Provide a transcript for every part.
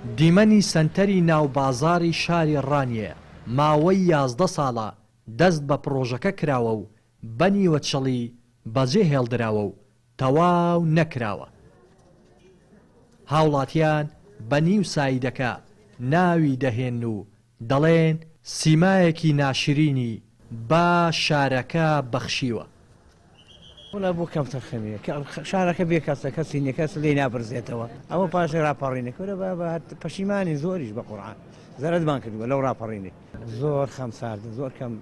دیمەنی سەنتەری ناو بازاڕی شاری ڕانیەیە، ماوەی 11 ساڵە دەست بە پڕۆژەکە کراوە و بە نیوەچڵی بەجێ هێڵدراوە و تەواو نەکراوە. هاوڵاتیان بە نیو سایدەکە ناوی دەهێنن و دەڵێن سیمایەکی ناشرینی بە شارەکە بەخشیوە. وەڵا بۆ کەمتەرخەمیە کە شارەکە بێ کەسە کەسی نیە کەس لێی ناپرسێتەوە ئەوە پاشی ڕاپەڕینە کورە بابە هەر پەشیمانین زۆریش بە قورعان زەرەدمان کردووە لەو ڕاپەڕینەی. زۆر خەم ساردە زۆر کەم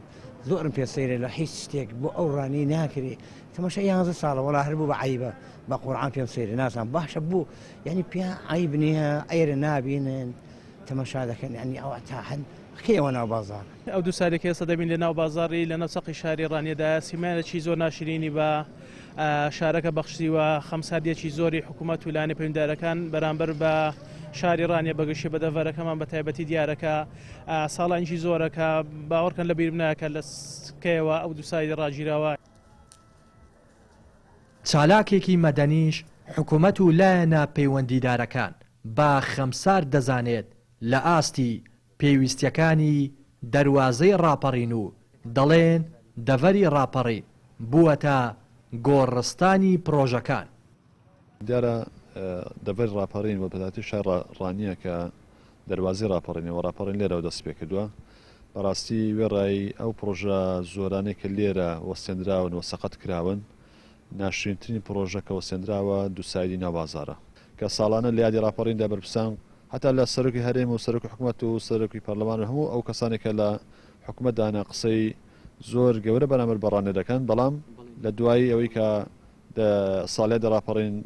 زۆرم پێ سەیرە لە هیچ شتێک بۆ ئەو ڕانی ناکرێ تەماشا یانزە ساڵە وەڵا هەر بوو بە عەیبە بە قورعان پێم سەیرە نازانم باشە بۆ یعنی پێیان عەیب نییە ئێرە نابینن تەماشا دەکەن یعنی ئەوە تا هەن کەیەوە ناو بازاڕ. ئەو دوو سارێکە ئێستا دەبین لە ناو بازاڕی لە ناو چەقی شاری ڕانیەدایە سیمایەکی زۆر ناشرینی بە شارەکە بەخشیوە خەمساردیەکی زۆری حکوومەت و لایەنە پەیوەندیدارەکان بەرامبەر بە شاری ڕانیە بەگشتی بە دەڤەرەکەمان بە تایبەتی دیارەکە ساڵانیکی زۆرە کە باوەڕکەن لە بیرم نایە کە لە کەیەوە ئەو دوو سایدە ڕاگیراوە. چالاکێکی مەدەنیش حکومەت و لایەنە پەیوەندیدارەکان بە خەمسارد دەزانێت لە ئاستی پێویستیەکانی دەروازەی ڕاپەڕین و دەڵێن دەڤەری ڕاپەڕین بووەتە گۆڕستانی پڕۆژەکان. دیارە دەڤەری ڕاپەڕین و بەتایبەتی شاری ڕانیە کە دەروازەی ڕاپەڕینە و ڕاپەڕین لێرەوە دەستی پێکردووە بەڕاستی وێڕای ئەو پڕۆژە زۆرانەی کە لێرە وەستێنراون و سەقەت کراون ناشرینترین پڕۆژە کە وەستێنراوە دووسایدی ناو بازاڕە کە ساڵانە لە یادی ڕاپەڕیندا بەرپرسان هەتا لە سەرۆکی هەرێم و سەرۆکی حکومەت و سەرۆکی پەرلەمان و هەموو ئەو کەسانێک کە لە حکومەتدانە قسەی زۆر گەورە بەرامبەر بە ڕانیە دەکەن بەڵام لە دوایی ئەوەی کە ساڵیادی ڕاپەڕین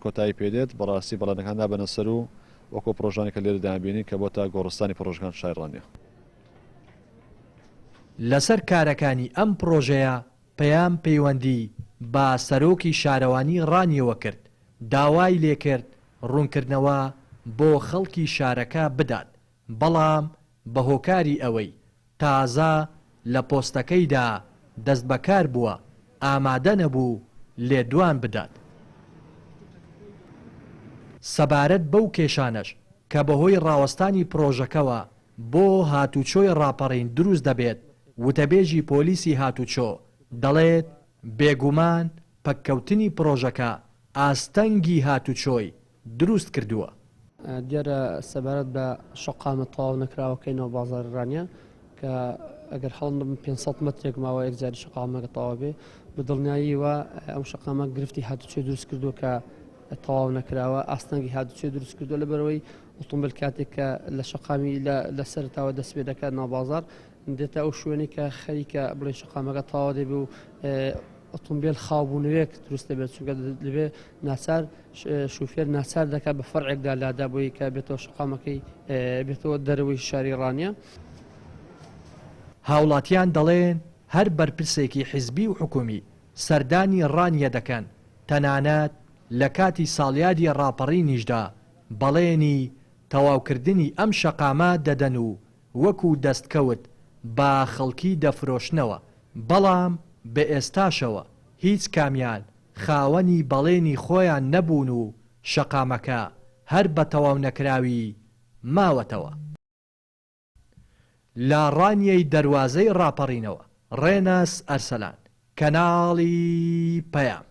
کۆتایی پێدێت بەڕاستی بەڵێنەکان نابەنە سەر و وەکو پڕۆژانێک کە لێرە دەیانبینین کە بۆتە گۆڕستانی پڕۆژەکان شاری ڕانیە. لەسەر کارەکانی ئەم پڕۆژەیە پەیام پەیوەندی بە سەرۆکی شارەوانی ڕانیەوە کرد، داوای لێکرد ڕوونکردنەوە بۆ خەڵکی شارەکە بدات، بەڵام بەهۆکاری ئەوەی تازە لە پۆستەکەیدا دەستبەکار بووە، ئامادە نەبوو لێدوان بدات. سەبارەت بەو کێشانەش کە بەهۆی ڕاوەستانی پڕۆژەکەوە بۆ هاتوچۆی ڕاپەڕین دروست دەبێت، وتەبێژی پۆلیسی هاتوچۆ دەڵێت، بێگومان پەککەوتنی پڕۆژەکە ئاستەنگی هاتوچۆی دروست کردووە. دیارە سەبارەت بە شەقامە تەواو نەکراوەکەی ناو بازاڕی ڕانیە کە ئەگەر هەڵم نەبم 500 مەترێک ماوە یەکجاری شەقامەکە تەواو بێ بە دڵنیاییەوە ئەم شەقامە گرفتی هاتوچۆی دروست کردووە کە تەواو نەکراوە ئاستەنگی هاتوچۆی دروست کردووە لەبەرەوەی ئۆتۆمبیل کاتێک کە لە شەقامی لە سەرتاوە دەست پێ دەکات ناو بازاڕ دێتە ئەو شوێنەی کە خەریکە بڵێن شەقامەکە تەواو دەبێ و ئۆتۆمبیل خاوبوونەوەیەک دروست دەبێت چونکە دەبێ ناچار شوفێر ناچار دەکات بە فەرعێکدا لادا بۆی کە بێتەوە شەقامەکەی بێتەوە دەرەوەی شاری ڕانیە. هاوڵاتیان دەڵێن هەر بەرپرسێکی حیزبی و حکومی سەردانی ڕانیە دەکەن، تەنانەت لە کاتی ساڵیادی ڕاپەڕینیشدا بەڵێنی تەواوکردنی ئەم شەقامە دەدەن و وەکو دەستکەوت بە خەڵکی دەفرۆشنەوە، بەڵام بە ئێستاشەوە هیچ کامیان خاوەنی بەڵێنی خۆیان نەبوون و شەقامەکە هەر بە تەواونەکراوی ماوەتەوە. لە ڕانیەی دەروازەی ڕاپەڕینەوە، ڕێناس ئەرسەلان، کەناڵی پەیام.